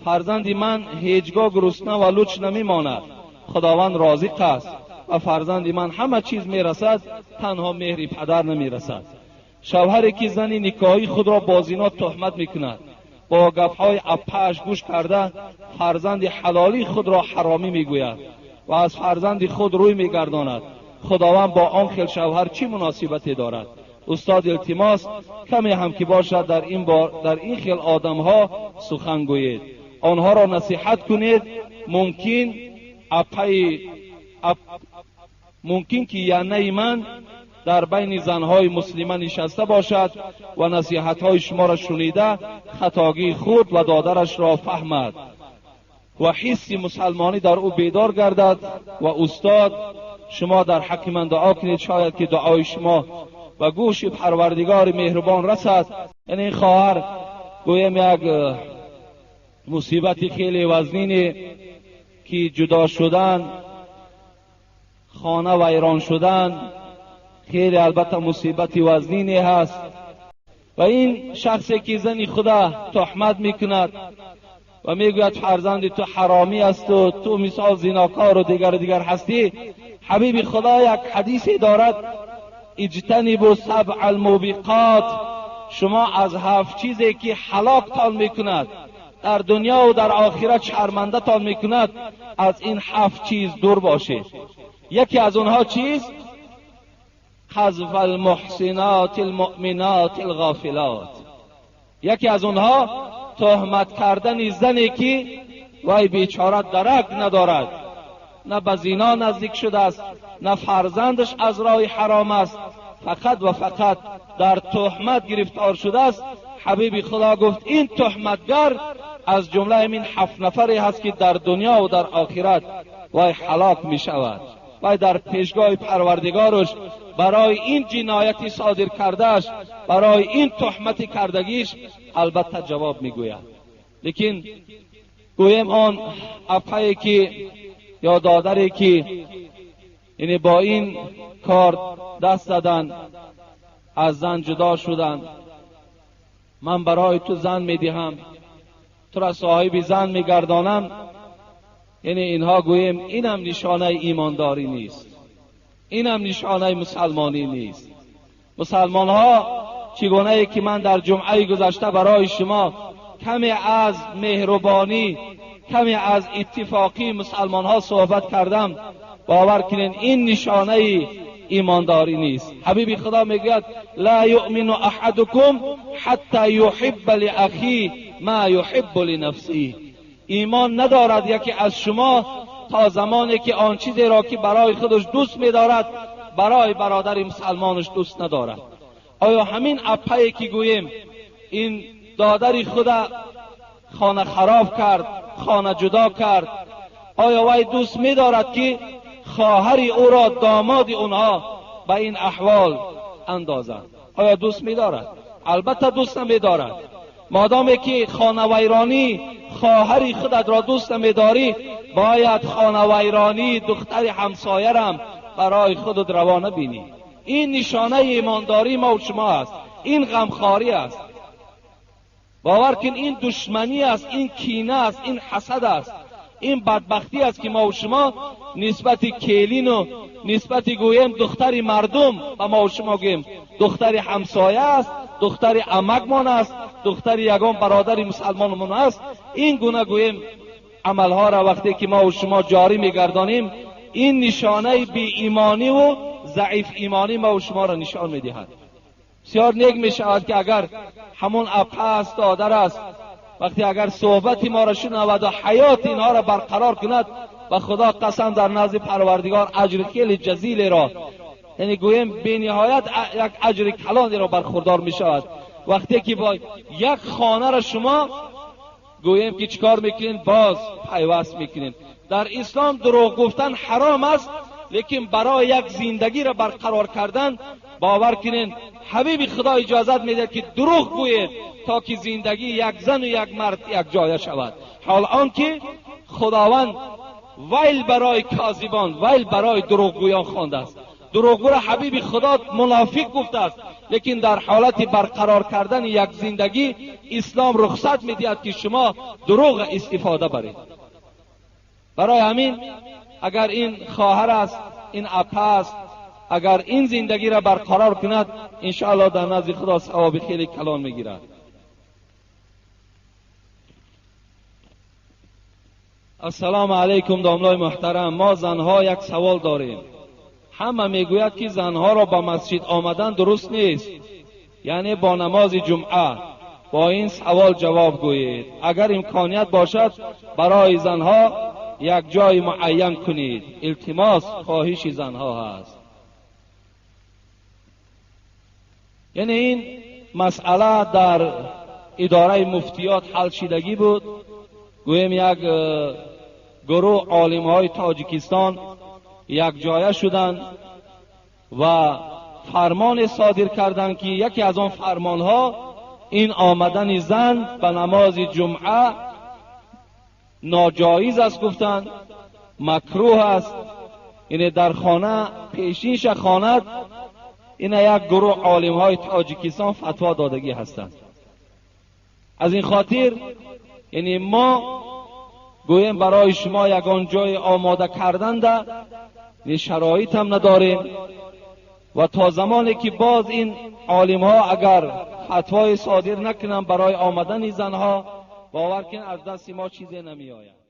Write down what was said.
Фарзанди ман ҳеҷгоҳ гурусна ва луч намемонад. Худованд розиқ аст ва фарзанди ман ҳама чиз мерасад, танҳо меҳри падар намерасад. Шавҳаре ки зани никоҳии худро бо зино туҳмат мекунад, бо гапҳои аппааш гӯш карда фарзанди ҳалолии худро ҳаромӣ мегӯяд ва аз фарзанди худ рӯй мегардонад. Худованд бо он хел шавҳар чӣ муносибате дорад? Устод, илтимос, каме ҳам ки бошад дар ин хел одамҳо сухан гӯед, онҳоро насиҳат кунед. Мумкин апаи мумкин ки янаи ман дар байни занҳои муслима нишаста бошад ва насиҳатҳои шуморо шунида хатогии худ ва додарашро фаҳмад ва ҳисси мусалмонӣ дар ӯ бедор гардад. Ва устод, шумо дар ҳаққи ман дуо кунед, шояд ки дуои шумо ба гӯши Парвардигори меҳрубон расад. Яъне ин хоҳар гӯем як мусибати хеле вазнине ки ҷудо шудан, хона вайрон шудан, хеле албатта мусибати вазнине ҳаст. Ва ин шахсе ки зани худа туҳмат мекунад ва мегӯяд фарзанди ту ҳаромӣ асту ту мисол зинокору дигару дигар ҳастӣ, ҳабиби Худо як ҳадисе дорад: اجتنبوا السبع الموبقات. شما از هفت چیزی که هلاکتان میکند، در دنیا و در آخرت شرمنده‌تان میکند، از این هفت چیز دور باشید. یکی از اونها چیست؟ قذف المحسنات المؤمنات الغافلات. یکی از اونها تهمت کردن زنی که وای بیچاره درک ندارد، نه به زنا نزدیک شده است، نه فرزندش از راه حرام است، فقط و فقط در تهمت گرفتار شده است. حبیب خدا گفت این تهمتگر از جمله این هفت نفری هست که در دنیا و در آخرت وای هلاک می شود. وای در پیشگاه پروردگارش برای این جنایتی صادر کردهش، برای این تهمت کردگیش البته جواب میگوید. لیکن گویم آن اپایی که یا دادری که یعنی با این کار دست زدن، از زن جدا شدن، من برای تو زن میدهم، تو را صاحب زن میگردانم، یعنی اینها گوییم اینم نشانه ایمانداری نیست، اینم نشانه مسلمانی نیست. مسلمان ها چگونه ای که من در جمعه گذشته برای شما کمی از مهربانی، کمی از اتفاقی مسلمان ها صحبت کردم، باور کنین این نشانه ایمانداری نیست. حبیب خدا میگوید لا یؤمن احدکم حتی یحب لاخیه ما یحب لنفسه. ایمان ندارد یکی از شما تا زمانی که آن چیزی را که برای خودش دوست می‌دارد برای برادر مسلمانش دوست ندارد. آیا همین اپایی که گوییم این دادر خود خانه خراب کرد، خانه جدا کرد، آیا وی دوست می‌دارد که خواهر او را داماد اونها به این احوال اندازند؟ آیا دوست می‌دارد؟ البته دوست نمی‌دارد. مادامی که خانه ویرانی خواهر خودت را دوست نمی‌داری، باید خانه ویرانی دختر همسایه برای خودت روا نبینی. این نشانه ایمانداری ما و شما است، این غمخواری است. باور کن این دشمنی است، این کینه است، این حسد است، این بدبختی است که ما و شما نسبت کلین و نسبت گویم دختر مردم و ما و شما گویم دختر همسایه است، دختر عمکمان است، دختر یگان برادر مسلمانمان است. این گونه گویم عملها را وقتی که ما و شما جاری میگردانیم، این نشانه بی ایمانی و ضعیف ایمانی ما و شما را نشان میدهد. بسیار نیک میشود که اگر همون اپه است، دادر است، وقتی اگر صحبت ما را شنود و حیات اینها را برقرار کند، و خدا قسم در نزد پروردگار اجر خیلی جزیل را، یعنی گویم بی نهایت یک اجر کلانی را برخوردار می شود. وقتی که با یک خانه را شما گویم که چیکار میکنین، باز پیوست میکنین. در اسلام دروغ گفتن حرام است، لیکن برای یک زندگی را برقرار کردن باور کنین حبیب خدا اجازت میده که دروغ گویید تا که زندگی یک زن و یک مرد یک جایه شود. حال آنکه خداوند ویل برای کاذبان، ویل برای دروغگویان خوانده است. دروغگو را حبیب خدا منافق گفته است، лекин дар ҳолати барқарор кардани як зиндагӣ ислом рухсат медиҳад ки шумо дурӯғ истифода баред. Барои ҳамин агар ин хоҳар аст, ин апа аст, агар ин зиндагиро барқарор кунад, иншоаллоҳ дар назди Худо савоби хеле калон мегирад. Ассалому алайкум домлои муҳтарам, мо занҳо як савол дорем. Ҳама мегӯяд ки занҳоро ба масҷид омадан дуруст нест, яъне бо намози ҷумъа. Бо ин савол ҷавоб гӯед. Агар имконият бошад барои занҳо як ҷои муайян кунед. Илтимос, хоҳиши занҳо ҳаст. Яъне ин масъала дар идораи муфтиёт ҳал шидагӣ буд. Гӯем як гурӯҳ олимҳои Тоҷикистон якҷоя шуданд ва фармоне содир карданд ки яке аз он фармонҳо ин омадани зан ба намози ҷумъа ноҷоиз аст гуфтанд, макрӯҳ аст, ине дар хона пешинша хонад. Ина як гурӯҳ олимҳои Тоҷикистон фатво додагӣ ҳастанд. Аз ин хотир яъне мо гӯем барои шумо ягон ҷой омода карданда шароит ҳам надорем ва то замоне ки боз ин олимҳо агар фатвои содир накунанд барои омадани занҳо, бовар кунед аз дасти мо чизе намеояд.